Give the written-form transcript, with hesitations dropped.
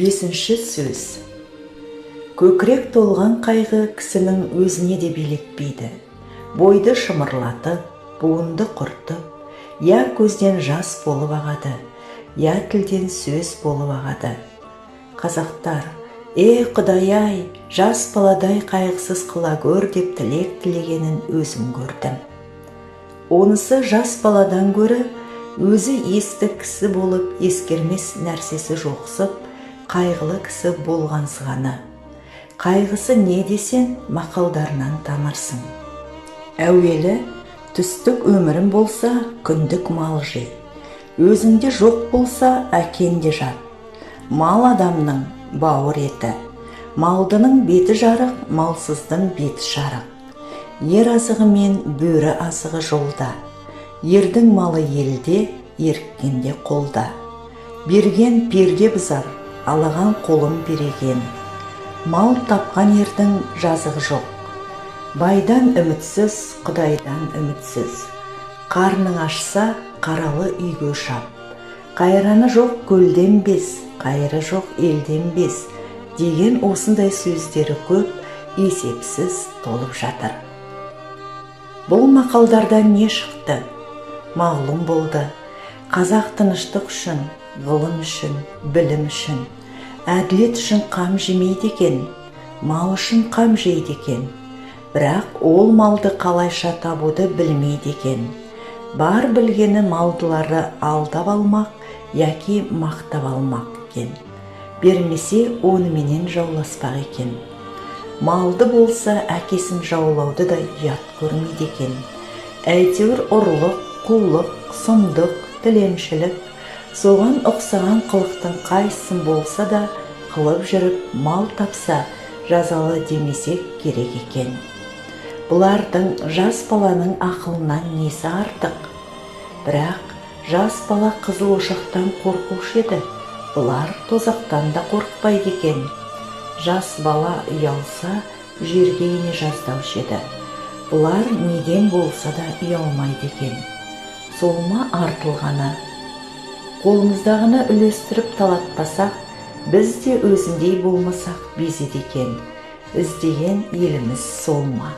Бесінші сөз. Көкірек толған қайғы кісінің өзіне де билетпейді. Бойды шымырлатып, буынды құртып, я көзден жас болып ағады, я тілден сөз болып ағады. Қазақтар, «Е, Құдай-ай, жас баладай қайғысыз қыла гөр» деп тілек тілегенін өзім көрдім. Онысы жас баладан гөрі өзі есті кісі болып ескермес нәрсесі жоқсып, қайғылы кісі болғансығаны. Қайғысы не десең, мақалдарынан танырсың. Әуелі түстік өмірім болса, күндік мал жи. Өзіңде жоқ болса, әкенде жат. Мал адамның бауыр еті. Малдының беті жарық, малсыздың беті жарық. Ер азығы мен бөрі азығы жолда. Ердің малы елде, еріккенде қолда. Берген перде бұзар, алаған қолын береген. Мал тапқан ердің жазығы жоқ. Байдан үмітсіз, Құдайдан үмітсіз. Қарның ашса, қаралы үйге шап. Қайраны жоқ көлден без, қайыры жоқ елден без деген осындай сөздері көп, есепсіз толып жатыр. Бұл мақалдардан не шықты? Мағлұм болды. Қазақ тыныштық үшін, ғылым үшін, білім үшін, әділет үшін қам жемейді екен, мал үшін қам жейді екен. Бірақ ол малды қалайша табуды білмейді екен. Бар білгені малдыларды алдап алмақ, яки мақтап алмақ екен. Бермесе оныменен жауласпақ екен. Малды болса әкесін жаулауды да ұят көрмейді екен. Әйтеуір ұрлық, қулық, сұмдық, тіленшілік, соған ұқсаған қылықтың қайсысын болса да қылып жүріп мал тапса, жазалы демесек керек екен. Бұлардың жас баланың ақылынан несі артық? Бірақ жас бала қызыл ошақтан қорқушы еді, бұлар тозақтан да қорықпайды екен. Жас бала ұялса, жерге ене жаздаушы еді. Бұлар неден болса да ұялмайды екен. Сол ма артылғаны? Қолымыздағыны үлестіріп талатпасақ, біз де өзіндей болмасақ безеді екен. Іздеген еліміз сол ма?